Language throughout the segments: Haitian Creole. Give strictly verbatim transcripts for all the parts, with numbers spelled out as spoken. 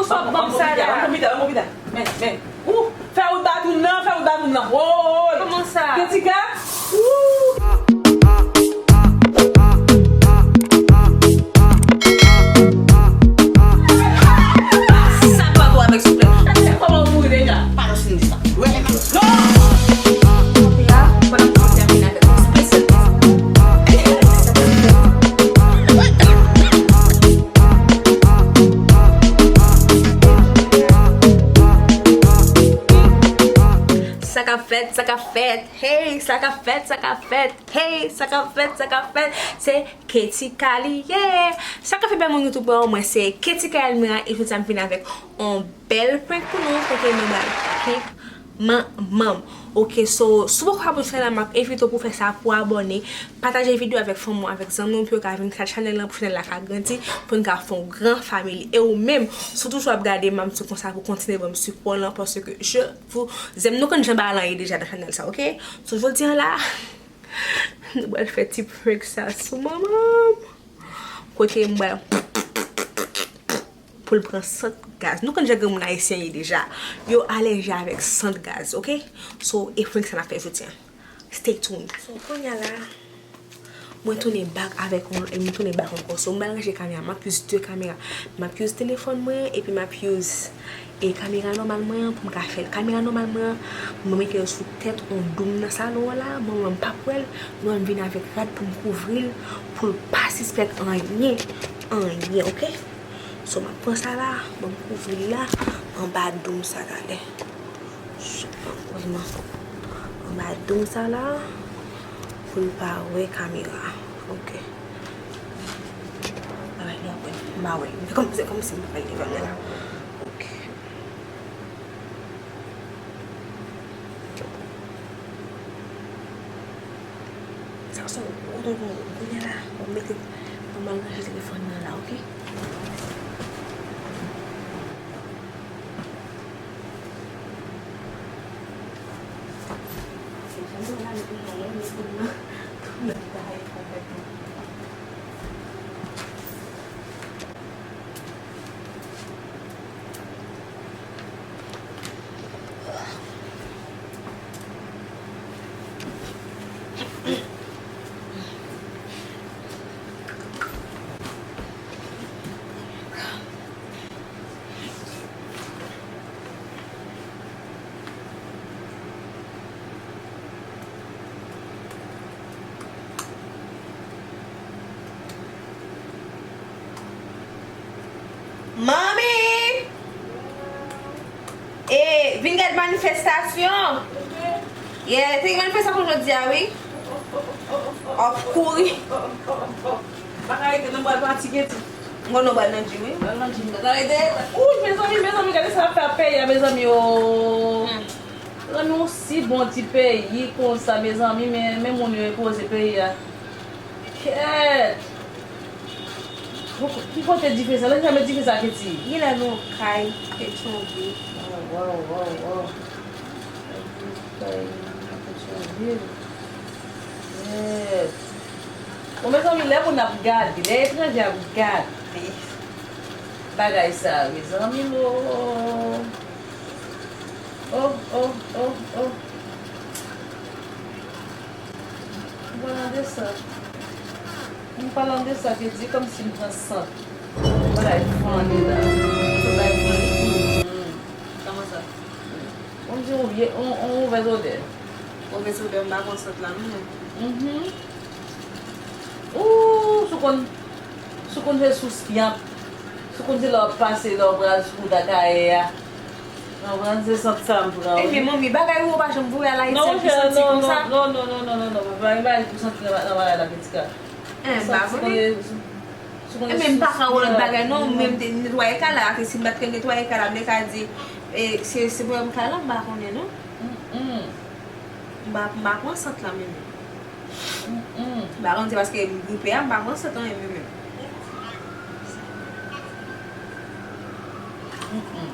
Pòp banm sa la. Ann konpita, ann konpita. Men, men. Ou, fè wout batoun nan, fè wout batoun nan. Woy! Kòman sa? Ketika? Ou! Sa pa bon avèk souple. Kòman ou mouri deja? Pa nan fini sa. Sa k ap fèt, sa k ap fèt, hey, sa k ap fèt, sa k ap fèt, hey, sa k ap fèt, sa k ap fèt, se Ketika li ye. Sa k ap fèt bèl moun YouTube yo, mwen se Ketika Elmira, e jodi a m vin avèk yon bèl prank pou nou, kote nou bay prank manman m. Ok, so, si w poko abòne sou chanèl la, m ap envite w pou w fè sa, pou w abòne, pataje videyo avèk fanmi w, avèk zanmi w, pou yo ka vin sèt chanèl lan, pou chanèl la ka grandi, pou n ka fè yon gran family. E ou menm, si w toujou ap gade m, m ap di w konsa pou w kontinye ban m sipò lan, paske je vous aime. Nou konn jan bagay lan ye deja nan chanèl sa, ok? So, jodi a la, nou pral fè ti prank sa sou manman m. Kote m pral pou l pran sant gaz. Nou konn jan granmoun ayisyen ye deja. Yo alèji avèk sant gaz, ok? So, e prank sa n ap fè jodi a. Stay tuned. So, kounye a la, mwen tounen back avèk yon, mwen tounen back ankò. So, mwen ranje kamera, m ap use de kamera. M ap use telefòn mwen, epi m ap use, e, kamera nòmal mwen an pou m ka fè l. Kamera nòmal mwen an, mwen mete l sou tèt yon doum nan salon an la, mwen, mwen m p ap wè l, mwen m vin avèk rad pou m kouvri l, pou l pa sispèk anyen, anyen, ok? So, m ap pran sa la, ban m kouvri l la, anba doum sa talè. Vrèman. Anba doum sa la, pou l pa wè kamera. Ok. Bagay la, wè. M pa wè. Se kòm, se kòmsi m pa wè l la. Ok. Sa se yon gwo tonton kounye a la. Bon, mete, bon, m al ranje telefòn nan la, ok? Manmi! E, vin gad manifestasyon! Yeah, te gen manifestasyon jodi a, wi. Of kouri. Bagay ke nou pral pati gen ti. M konn nou pral nan gym, wi. Pral nan gym, gade de. Ouch, mezanmi, mezanmi, gade sa ap fè ak peyi a, mezanmi, o. Hmm. Mezanmi, yon si bon ti peyi konsa, mezanmi, men, men moun yo enpoze peyi a. Kèt! Ki kote dife sa? Lè n met dife sa, Keti? Genlè nan kay, Petyonvil. Waw, waw, waw, waw. Kay Petyonvil. Kèt! Bon, mezanmi, lè moun ap gade, lè etranje ap gade bagay sa, mezanmi, mo. Oh, oh, oh, oh. An palan de sa, an palan de sa, Keti, kòmsi m pran sant. Bagay funny la. Bagay funny. Hmm. Kòman sa? Kòmsi yon vye, yon, yon movèz odè. Movèz odè, m pa pran sant la, non. Mhm. Ooh, si w konn, si w konn se sous pyan. Si w konn se lè w ap pase, lè w pral sou wout Akayè a. Lè w pral se sant sa m pran, wi. Ebyen, manmi, bagay ou pa janm voye al Ayiti, ki santi konsa? Non, non, non, non, non, non, pa gen bagay pou santi nan, nan bagay la, Ketika. Eh, m pa konnen. Ebyen, m pa ka wè lòt bagay, non, menm te netwaye kay la, ke si m pa t konn netwaye kay la, m te ka di, eh, se, se pwoblèm kay la, m pa konnen, non. Mm, mm. M pa, m pa pran sant la, menm. Mm, mm. M pa konn se paske m gripe a, m pa pran sant anyen mwen menm. Mm, mm.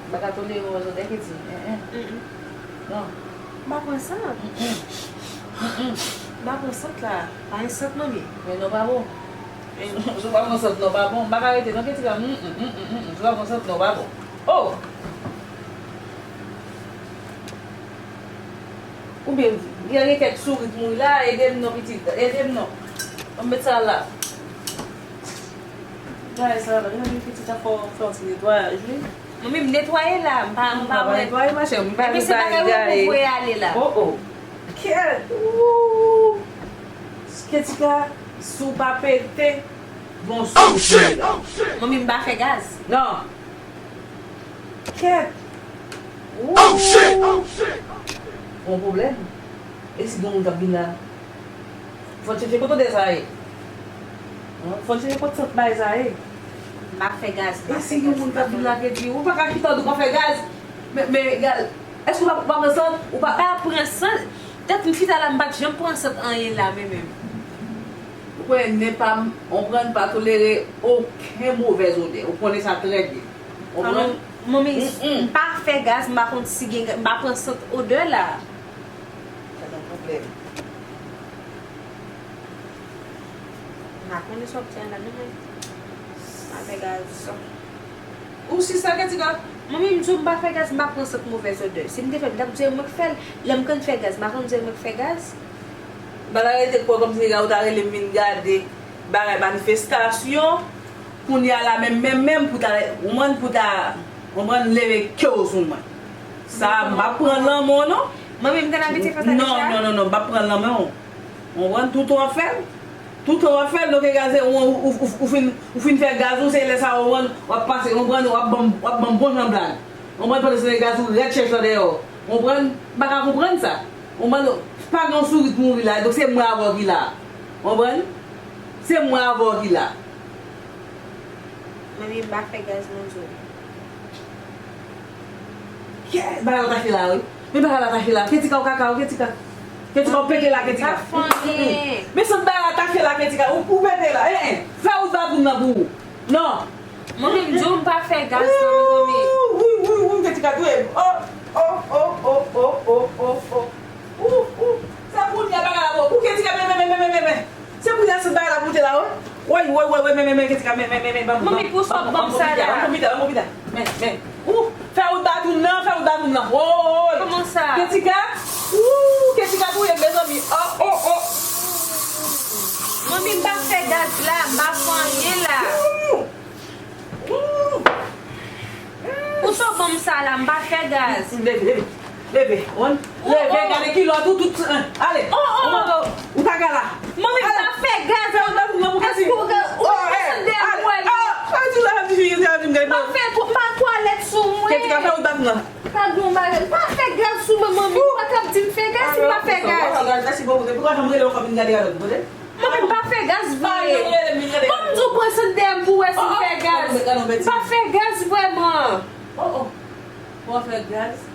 M pa ka tolere yon zòdè ki di, mm, mm. Mm, mm. Non. M pa pran sant. Mm, mm. Mm, mm. M pa pran sant la. Pa gen sant, manmi. Men non pa bon. Si w pa pran sant non pa bon, m pa ka rete non Ketika. Mm, mm, mm, mm, mm, mm. Si w pa pran sant non pa bon. Oh! Ou byen di, gen kèk sourit mouri la, ede m non pitit, ede m non. Ann met sa la. Bagay sa la, gen pitit sa fò fè yon ti netwayaj wi. Mwen menm netwaye la, m pa, m pa wè. Netwaye machè, m pa. Epi se bagay ou voye ale la. Oh oh. Kèt. Ooh. Ketika, si w pa pete, bon sou la. Manmi, m pa fè gaz. Non. Kèt. Ooh. Gon pwoblèm. E si gen moun k ap vin la? Fò n chèche kote sa ye. Fò n chèche kote sant bagay sa ye. M pa fè gaz, m pa fè gaz. E si gen moun k ap vin la, Keti, ou pa ka chita w di w pa fè gaz. Men, men, gade, èske w pa, w pa pran sant? Ou pa. M pa pran sant. Tèt m chita la, m pa t janm pran sant anyen la, men menm. Ou konnen nen pa m, konprann, pa tolere okenn movèz odè. Ou konnen sa trè byen. Konprann? Manmi, m pa fè gaz, m pa konn si gen, m pa pran sant odè la. Sa se yon pwoblèm. M pa konnen sa w ap di a la non, men. M pa fè gaz. Ou si sa, Ketika? Mwen menm, m di w m pa fè gaz, m pa pran sant movèz odè. Si m te fè, m t ap di w se mwen k fè l. Lè m konn fè gaz, m pa konn di w se mwen k fè gaz. Bagay rete kwè kòmsi nèg la ou ta rele m vin gade bagay manifestasyon. Kounye a la menm, menm, menm pou ta, ou konprann, pou ta, ou konprann, leve ke w sou mwen. Sa, m pa pran lanmò non. Mwen menm, m konn abitye fè sa deja. Non, non, non, non, m pa pran lanmò. Ou konprann, toutan w ap fè l. Toutan w ap fè l, donk egal se ou, ou, ou, ou fin, ou fin fè gaz ou, se lè sa ou konprann, w ap pase, ou konprann, w ap ban m, w ap ban m bon jan blag. Ou konprann, pandan se tan gaz ou rèd chèch lan dèyè w. Ou konprann, m pa ka konprann sa. Ou konprann, pa gen yon sourit mouri la, donk se mwen avè w ki la. Ou konprann? Se mwen avè w ki la. Manmi, m pa fè gaz, mwen di w. Kè, bagay la tache la, wi. Men bagay la tache la. Ketika ou kaka, ou Ketika. Ketika ou pete la, Ketika. Pa fè anyen. Men sant bagay la tache la, Ketika. Ou, ou pete la. Eh, eh. Fè wout batoun nan pou ou. Non. Manmi, m di w m pa fè gaz, non, mezanmi. Wi, wi, wi, Ketika, dwe. Oh, oh, oh. Ou, ou, se pou di a bagay la bon. Ou Ketika, men, men, men. Se pou di a se bagay la pou te la, wi. Woy, woy, woy, woy, men, men, men, Ketika, men, men, men, men, ban m, ban m, ban m, ban m pita, ban m pita, ban m pita. Men, men. Ou, fè wout batoun nan, fè wout batoun nan. Woy. Kòman sa? Ketika. Ou, Ketika touye m, mezanmi. Oh, oh, oh. Manmi, m pa fè gaz la, m pa fè anyen la. Ou, ou. Ou sot ban m sa la, m pa fè gaz. Leve, leve, leve, on. Leve, gade kilòt ou tout, eh, ale. Oh, oh, oh. Ou kaka la. Manmi, m pa fè gaz. Fè yon bèt nan pou Keti. Èske ou gen, ou gen sandal pou wè l? Ah, ti la, ti fi, ti la, ti m gade. M pa fè, m pa twalèt sou mwen. Keti ka fè yon bèt nan. Pa gen yon bagay. M pa fè gaz sou mwen, manmi. Ou pa kab di m fè gaz si m pa fè gaz. Gade, gade, gade, gade, gade, gade. Manmi, m pa fè gaz vre. Ban m di w pran sant dèyè m pou wè si m fè gaz. M pa fè gaz vrèman. Oh, oh. Ou pa fè gaz?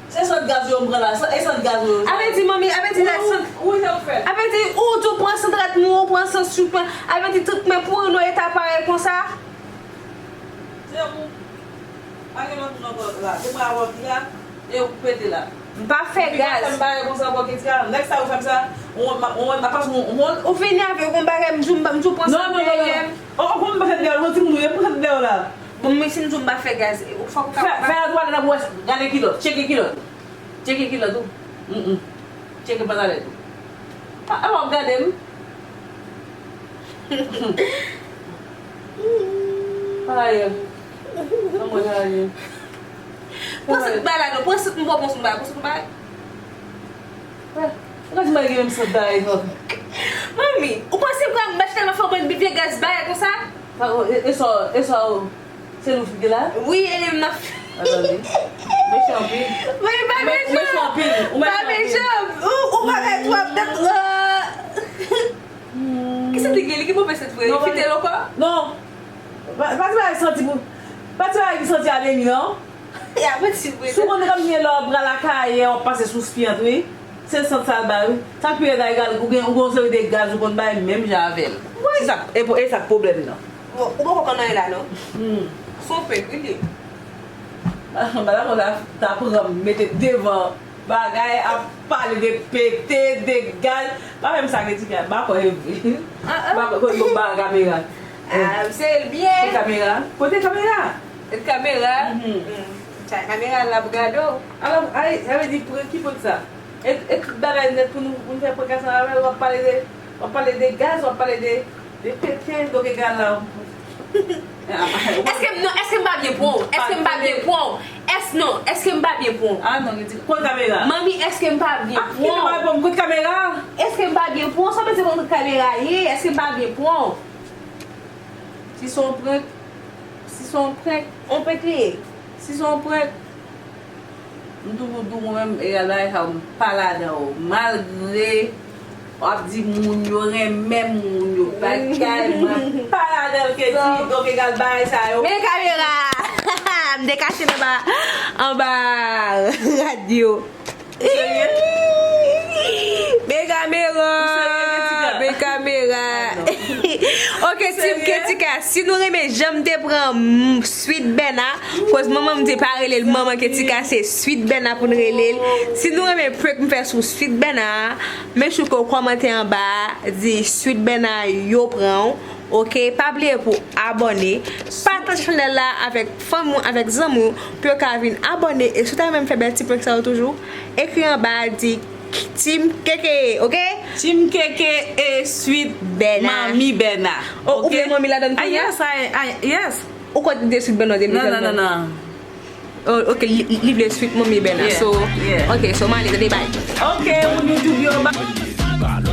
Se sant gaz yo m pran la. E sant gaz yo. Avè di, manmi, avè di la sant. Wi, sa w fè. Avè di, ou di w pran sant rèt mou, ou pran sant sou pwen. Avè di tout men pouri nan eta parèy konsa. Se ou. Pa gen lòt moun ankò la. Se mwen avè w ki la. E ou pete la. M pa fè gaz. Ou pa fè m bagay konsa ankò, Ketika. Nèg sa yo fè m sa. Ou wè m ap pase yon wonn. Ou vini avèk yon bagay, m di w, m di w pran sant dèyè m. Oh, oh, kòman m pa fè dèyè w? Yon timoun ou ye, m pa fè dèyè w la. Bon, men si m di w m pa fè gaz, ou fòk ou ka. Fè, fè yon twalèt ap wè, gade kilòt, tcheke kilòt. Tcheke kilòt ou. Mm, mm. Tcheke pantalèt ou. A, a w ap gade m. Ayè. Anmwey, ayè. Pran sant bay la non, pran sant m ba w, pran sant bay. Ou ka di mwen gen menm sant bay non. Manmi, ou panse m pral mache nan fè mwen byen gaz bay konsa? E sa, e sa, se nou figi la? Wi, e li menm nan. Atande. Mechan anpil. Mwen pa mechan. Mechan anpil. Ou pa mechan. Ou, ou pa mechan. Ou pa mechan. Kisa te gen li ki move sant vre? Li fidèl ankò? Non. Pa, pa ti bagay santi pou, pa ti bagay ki santi a demi non. E a menti vre. Si w konn kòm gen lè w ap pral Akayè, w ap pase sou Spyant wi. Se sant sa l bay wi. Sa k pi rèd la, egal ou gen, ou gen yon seri de gaz ou konn bay menm jan avè l. Se sa, e, e sa k pwoblèm nan. Bon, ou poko konn anyen la non. Hmm. Se yon fake wi li. Madanm la ta pran m mete devan Bagay ap pale de pete, de gaz. Pa fè m sa, Ketika. M pa kwè e vre. M pa kwè, kote bon ba kamera. Ah, se l byen. Kote kamera? Kote kamera? Kamera. Mhm. Mm. Sa kamera l ap gade w. Alò, ay, sa vle di prank, ki prank sa? E, e tout bagay nèt pou nou, pou nou fè prank ansanm avè l, w ap pale de, w ap pale de gaz, w ap pale de, de pete, donk egal la. Èske m, non, èske m pa byen pran w? Èske m pa byen pran w? Èske, non, èske m pa byen pran w? Ah non, Ketika, kote kamera? Manmi, èske m pa byen pran w? Ah, ki nou pa pran kote kamera? Èske m pa byen pran w? Sa vle di mwen kote kamera ye? Èske m pa byen pran w? Si se yon prank, si se yon prank, on prank li ye. Si se yon prank, m toujou di w mwen menm, egal bagay sa yo, m pa ladan yo. Malgre w ap di moun yo renmen moun yo, bagay, mwen pa ladan l, Keti, donk egal bagay sa yo. Men kamera! M te kache l anba, anba rad yo. Ou serye? Men kamera! Ou serye, Ketika? Men kamera! Ok, Team Ketika, si nou renmen jan m te pran m, Sweet Bena, koz manman m te pa rele l manman Ketika, se Sweet Bena pou n rele l. Si nou renmen prank m fè sou Sweet Bena, make sure ke w kòmante anba a, di Sweet Bena yo pran w. Ok, pa bliye pou abòne, pataje chanèl la avèk fanmi w, avèk zanmi w, pou yo ka vin abòne. E si w ta renmen m fè bèl ti prank sa yo toujou, ekri anba a, di Team Keke, ok? Team Keke e Sweet Bena. Manmi Bena. Oh, ou vle manmi ladan l tou? Ah, yes, I, I, yes. Ou konn de Sweet Bena, ou te vle fè l? Non, non, non, non. Oh, ok, li, li vle Sweet Manmi Bena. Yeah, so, yeah. Ok, so m ale, tande, bye. Ok, moun YouTube yo, bye.